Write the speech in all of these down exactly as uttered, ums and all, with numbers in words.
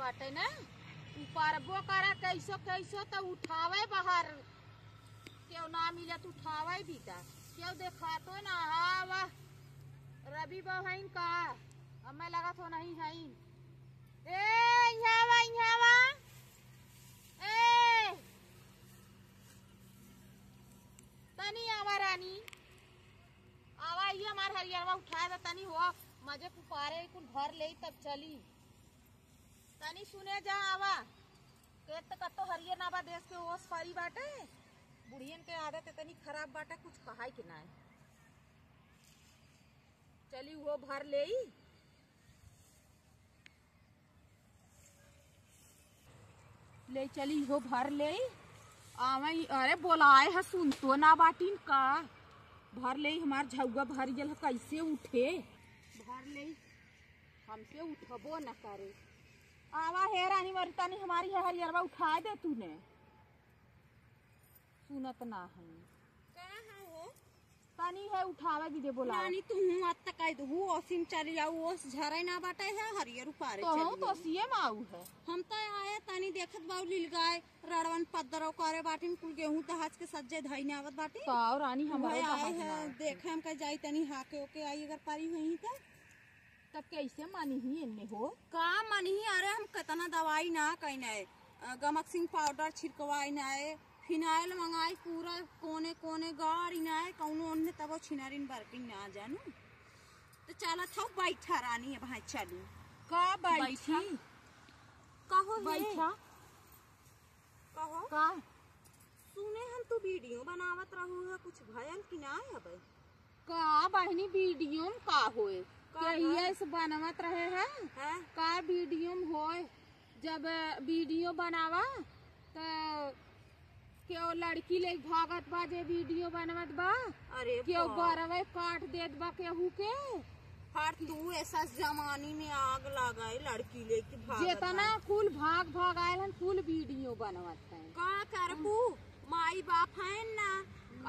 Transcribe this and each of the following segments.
बाटे ना, उपारबो करा कैसो कैसो त उठावे बाहर। केहू ना मिले त उठावे बीता। केहू देखातो ना, हाँ, वाह। रवि बहन का, हमें लगत हो नहीं है। ए, यहाँ वा, यहाँ वा। ए, तनी आवा रानी। आवा, ये हमार हरियरवा उठाए दे तनी हो। मजे कुपारे कुल भर ले तब चली। तनी सुने जा आवा। खेत त कतो हरियर ना बा, देश के ओस परी बाटे। बुढ़ियन के आदत इतनी खराब बाटे, कुछ कहाई के नाय। चली वो भर लेई। ले चली हो भर लेई। आवे, अरे बोलाए है सुनतो ना बाटिन का। भर लेई, हमार झउआ भर गेल है, कैसे उठे। भर लेई, हमसे उठबो न करे। आवा हे रानी मरी, तनी हमारी है हरियरवा उठाए दे तूने। सुनत ना है। कहाँ हो? तनी है उठावे दीदी, बोला। रानी तू हूँ अत तक आई दू, ओसिम चली जाऊ, ओस झरे ना बाटे है, हरियर उपारे तो चली हूँ तो जाऊ। सीएम आऊ है। हम तो आए तनी देखत बाऊ लील गाय, रड़वन पद्दरो करे बाटिन, कुल गेहूं दहाज के सज्जे धइने आवत बाटिन। तो और रानी हमारे उहे आए दहाज है, ना आए। देखे हम कह जाई तनी हाके ओके आई अगर पारी हुई तो। तब कैसे मानी ही इनने हो? का मानी ही? अरे हम कितना दवाई ना कहीं ना है, अ, गमक सिंह पाउडर छिड़कवाई ना है, फिनाइल मंगाई, पूरा कोने कोने गाड़ी ना है, कौनो ओन्ने तबो छिनारिन बरकिन ना जानू। तो चला था बैठा रानी, अब हाँ चलू। का बैठी? बैठा। कहो हे? बैठा। कहो। का? सुने हम तू वीडियो बनावत रहू है, कुछ भयल कि ना है अबे? का बहिनी वीडियो में का होए? का कहिए भयल? से बनवत रहे हैं? हैं? का वीडियो में होए? जब वीडियो बनावा त केहू लड़की ले भागत बा जे वीडियो बनवत बा, अरे केहू बाप। गरवे काट देत बा केहू के। हर तू ऐसा जमानी में आग लगाए, लड़की लेके भागत जेतना बा। कुल भाग भाग आयल हन, कुल वीडियो बनवत हैं। का करबू? माई बाप हैं ना,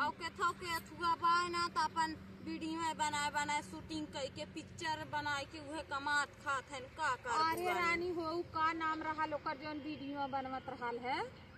और केथो के अथुआ बा ना, त अपन वीडियो बनाए बनाए शूटिंग करके पिक्चर बनाए के उहे कमात खात हैं। का करबू अरे रानी? रानी हो, का नाम रहल ओकर जौन वीडियो बनवत रहल है?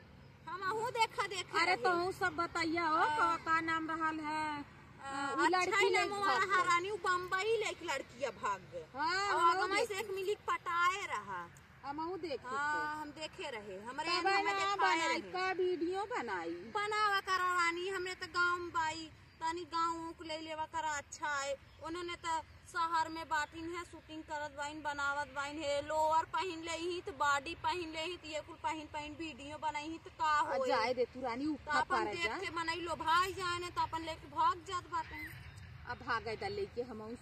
हमहू देखा देखा अरे रहे। तोहू सब बताइया हो, हाँ। का, का नाम रहल है? अ, अ, उ अच्छा लड़की ही ले नाम वाला भाग है गई। रानी, उ बम्बई लेके लड़किया भाग गए। हाँ, और हमहू अगमई से देखे। एक मिली पटाए रहा। हमहू देखे हाँ, थे। हम देखे रहे। हमरे तब यहाँ हमें ना देखाए बनाई, रहे। का वीडियो बनाई? बनावा करा रानी, हमरे तो गाँव में बाई, तनी गाँव को ले लेवा करा अच्छा है। उन्होंने तो शहर में बाटिन है, शूटिंग करत बाइन, बनावत बाइन है, लोअर पहिन ले ही, तो बॉडी पहिन ले ही, तो ये कुल पहिन पहिन वीडियो बनाई ही, तो का आ होई? जाए दे तू रानी, तो उठा अपन पारा देख जा। के मनई लोभाई जाए ने, तो अपन लेके भाग जात बाटे। अब भागे दा लेके हम उस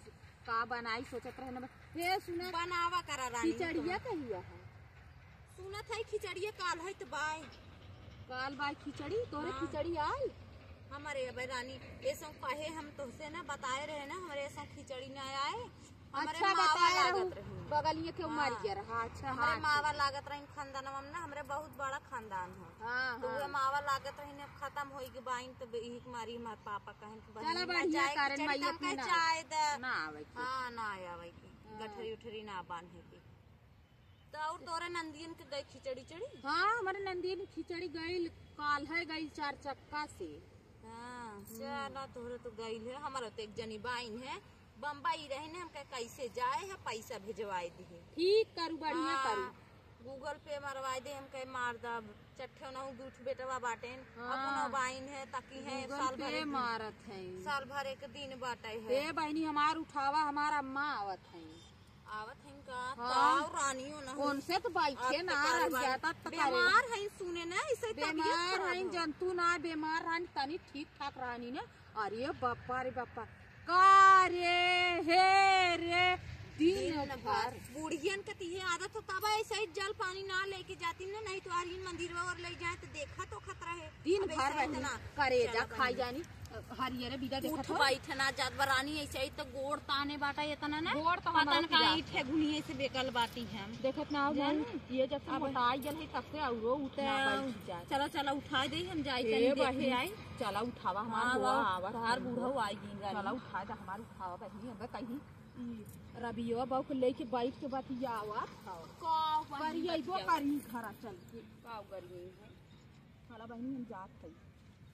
का बनाई सोचत रहे ना। हे सुना, बनावा करा रानी, खिचड़िया तुम। कहिया है? सुनत है खिचड़िया काल है तो बाय। काल बाय खिचड़ी, तोरे हाँ। खिचड़ी आल? हमारे अब रानी, ऐसा कहे हम तोहसे ना बताए रहे ना, हमारे ऐसा खिचड़ी ना आए। हमरे अच्छा, मावा बताए लागत रहू, रही। बगलिए के हाँ। मारिया रहा। अच्छा, हमरे हाँ, मावा ठीक। लागत रही खानदानवा में ना, हमरे बहुत बड़ा खानदान है। हाँ, तो हाँ। उहे मावा लागत रही ने, खत्म होई के बाइन, तो यही के मारी हमार पापा कहन कि चला बहिनी ना बढ़िया जाए कारण खिचड़ी, मैया तम कहे पीना। चाय द। ना आवे के। हाँ, ना आवे के। हाँ। गठरी उठरी ना बांधे के। तो और तोरे नंदियन के गई खिचड़ी चढ़ी? हाँ, हमारे नंदियन खिचड़ी गई, काल है गई चार चक्का से। हाँ, हम्म। चला तोहरे तो गइल है, हमारा तो एक जनी बाइन है, बम्बई रहे ने, हमके कैसे जाए है, पैसा भेजवाए दिहे। ठीक करू, बढ़िया हाँ, करू। Google Pay मरवाए दे, हमके मार दब, चट्ठे नहु दू ठो बेटवा बाटेन, हाँ। अपनो बाइन है, ताकि है Google साल भर Pay एक, मारत है। साल भर एक दिन बाटे है। ए बहिनी, हमार उठावा, हमार अम्मा आवत है। आवत हैं का? हाँ। ताव रानियो ना हो। उनसे तो बैठे अब ना तो रह कारोबार जाता तो करे। बीमार हैं, सुने ना, ऐसे तबीयत बीमार खराब हैं, हो। जंतु ना बीमार रहनी, तनी ठीक ठाक रहनी ना। अरे बापा रे बापा, का रे, हे रे, दिन दिन भर। भर। बुढ़ियन के तिहे आदत हो, तब ऐसे ही जल पानी ना लेके जाती ना, नहीं तो आर्यन मंदिरवा और ले जाए तो देखा तो खतरा है। दिन अब भर ऐसे बहिनी इतना करेजा चला खाई बहिनी। जानी। हरियरे बिदा देखत उठ हो। बैठ ना जात बा रानी, ऐसे ही तो गोड़ ताने बाटा इतना ना। गोड़ तो पता हमारो न कहाँ पिरात ईठे बा। घुनिए से बेकल बाटी हम। देखत ना हो जान, बहिनी, ये जब से अब मोटाई गल है तब से औरो उठ ना बैठ जाए। चला, चला उठाए दे, हम जाए ए तनी देखे बहिनी, आई। चला उठावा हमार हाँ, बुआ बाबू, आवा तोहार है। बूढ़ऊ आई गई रानी। चला उठाए दे हमार उठावा बहिनी, अब कहीं ई रबियो बाबू के लेके बैठ के बतियावा। का बहिनी? अइबो करी घरा चल के। का गर्मी है? चला बहिनी, हम जात हई।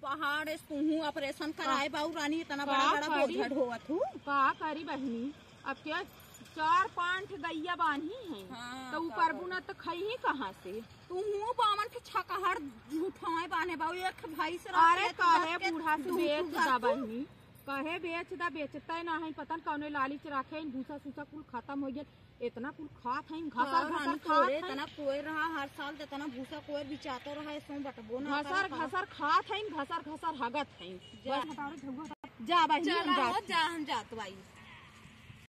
पहाड़ से तुहूँ ऑपरेशन कराए बाऊ रानी, इतना का बड़ा बड़ा करी? बोझा ढोवत हूँ। का करी बहिनी, अब क्या चार पाँच गइया बान्ही हैं, हाँ, तो का ऊपर करी? बुना तो खइही कहाँ से? तुहूँ बावन के छकहर झूठाए बान्हे बाऊ, एक भाई से अरे रहते काहे तू बूढ़ा से दू बेच दू दा तू। बहिनी, काहे बेच दा, बेचते ना है, पता न कौने लालच राखे, भूसा सूसा कुल खत्म हो गया। इतना कुल खात हईन, घसर हाँ, घसर रानी, खात तोरे हईन। इतना कोयर रहा, हर साल त इतना भूसा कोयर बिचातो रहा, ऐसो बटबो ना घसर करे, घसर खात हईन, घसर घसर हगत हईन। जा। बस हटाओ रे, झउआ। जा बहिनी, हम चला हो, जात जा, हम जात बाई।